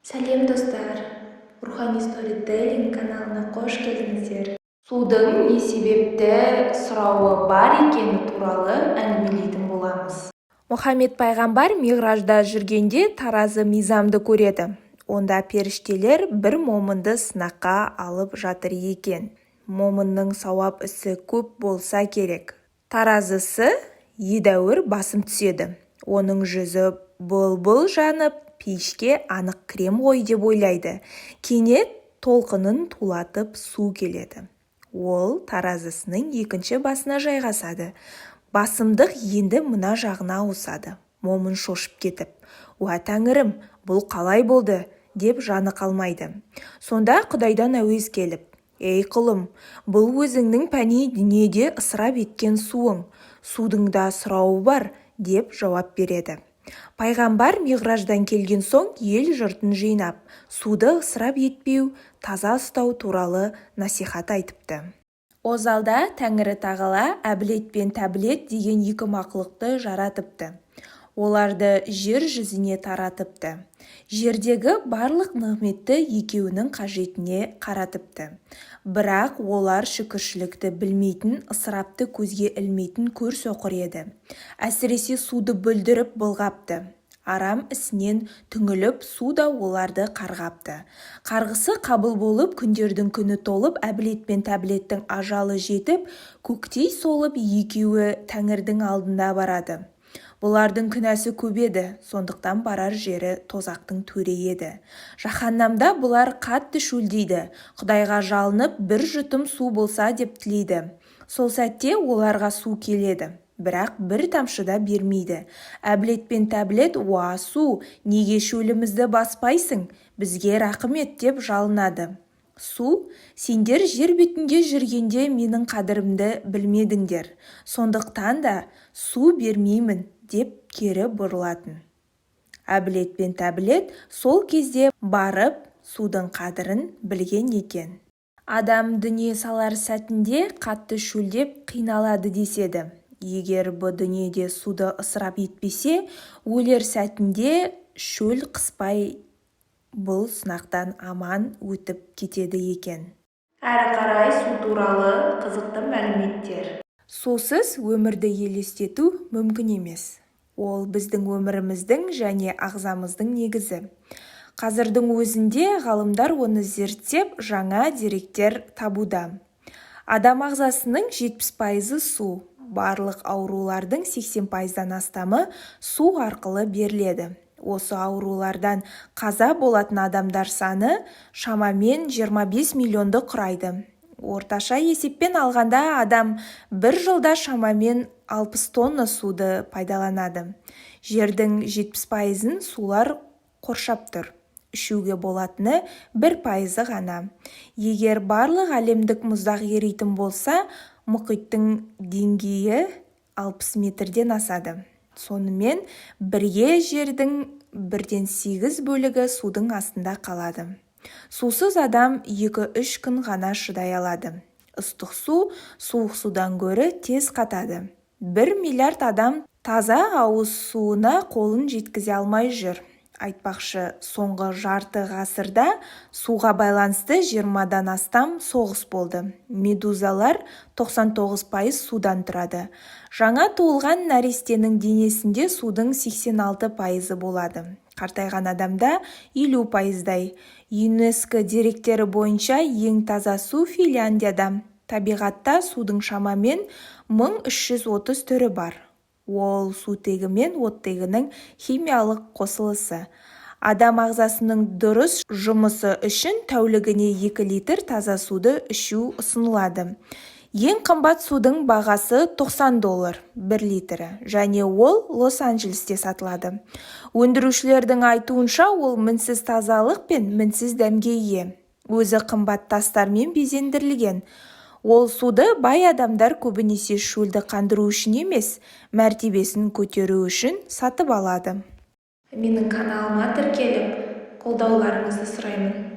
Сәлем, достар! Рухани сторителлинг каналына қош келдіңіздер! Судың не себепті сұрауы бар екені туралы әңгімелейтін боламыз. Мұхаммед пайғамбар миғражда жүргенде таразы мизамды көреді. Онда періштелер бір момынды сынаққа алып жатыр екен. Момынның сауап ісі көп болса керек, таразысы едәуір басым түседі. Оның жүзі бұл-бұл жанып, пейішке анық кірем ғой деп ойлайды. Кенет толқынын тулатып су келеді. Ол таразысының екінші басына жайғасады. Басымдық енді мына жағына ауысады. Момын шошып кетіп: «Уә, тәңірім, бұл қалай болды?» – деп жаны қалмайды. Сонда Құдайдан әуез келіп: «Ей, құлым, бұл өзіңнің пәни дүниеде ысырап еткен суың. Судың да сұрауы бар», – деп жауап береді. Пайғамбар миғраждан келген соң ел-жұртын жинап, суды ысырап етпеу, таза ұстау туралы насихат айтыпты. Озалда Тәңірі тағала Әбілет пен Тәбілет деген екі мақұлықты жаратыпты. Оларды жер жүзіне таратыпты. Жердегі барлық нығметті екеуінің қажетіне қаратыпты. Бірақ олар шүкіршілікті білмейтін, ысырапты көзге ілмейтін көрсоқыр еді. Әсіресе суды бүлдіріп былғапты. Арам ісінен түңіліп, су да оларды қарғапты. Қарғысы қабыл болып, күндердің күні толып, Әбілет пен Тәбілеттің ажалы жетіп, көктей солып, екеуі Тәңірдің алдына барады. Бұлардың күнәсі көп еді, сондықтан барар жері тозақтың төрі еді. Жаһаннамда бұлар қатты шөлдейді. Құдайға жалынып, бір жұтым су болса деп тілейді. Сол сәтте оларға су келеді, бірақ бір тамшы да бермейді. Әбілет пен Тәбілет: «Уа, су, неге шөлімізді баспайсың? Бізге рақым ет», – деп жалынады. Су: «Сендер жер бетінде жүргенде менің қадірімді білмедіңдер, сондықтан да су бермеймін», – деп кері бұрылатын. Әбілет пен Тәбілет сол кезде барып судың қадірін білген екен. Адам дүние салар сәтінде қатты шөлдеп қиналады деседі. Егер бұ дүниеде суды ысырап етпесе, өлер сәтінде шөл қыспай, бұл сынақтан аман өтіп кетеді екен. Әрі қарай су туралы қызықты мәліметтер. Сусыз өмірді елестету мүмкін емес. Ол біздің өміріміздің және ағзамыздың негізі. Қазірдің өзінде ғалымдар оны зерттеп, жаңа деректер табуда. Адам ағзасының 70 пайызы су. Барлық аурулардың 80 пайыздан астамы су арқылы беріледі. Осы аурулардан қаза болатын адамдар саны шамамен 25 миллионды құрайды. Орташа есеппен алғанда, адам бір жылда шамамен 60 тонна суды пайдаланады. Жердің 70 пайызын сулар қоршап тұр. Ішуге болатыны 1 пайызы ғана. Егер барлық әлемдік мұздақ еритін болса, мұхиттың деңгейі 60 метрден асады. Сонымен бірге жердің бірден сегіз бөлігі судың астында қалады. Сусыз адам 2-3 күн ғана шыдай алады. Ыстық су суық судан гөрі тез қатады. 1 миллиард адам таза ауыз суына қолын жеткізе алмай жүр. Айтпақшы, соңғы жарты ғасырда суға байланысты 20-дан астам соғыс болды. Медузалар 99% судан тұрады. Жаңа туылған нәрестенің денесінде судың 86 пайызы болады, қартайған адамда 50 пайыздай. ЮНЕСКО деректері бойынша, ең таза су Финляндияда. Табиғатта судың шамамен 1330 түрі бар. Ол сутегі мен оттегінің химиялық қосылысы. Адам ағзасының дұрыс жұмысы үшін тәулігіне 2 литр таза суды ішу ұсынылады. Ең қымбат судың бағасы 90 доллар бір литрі және ол Лос-Анджелесте сатылады. Өндірушілердің айтуынша, ол мінсіз тазалық пен мінсіз дәмге ие. Өзі қымбат тастармен безендірілген. Ол суды бай адамдар көбінесе шөлді қандыру үшін емес, мәртебесін көтеру үшін сатып алады. Менің каналыма тіркеліп, қолдауларыңызды сұраймын.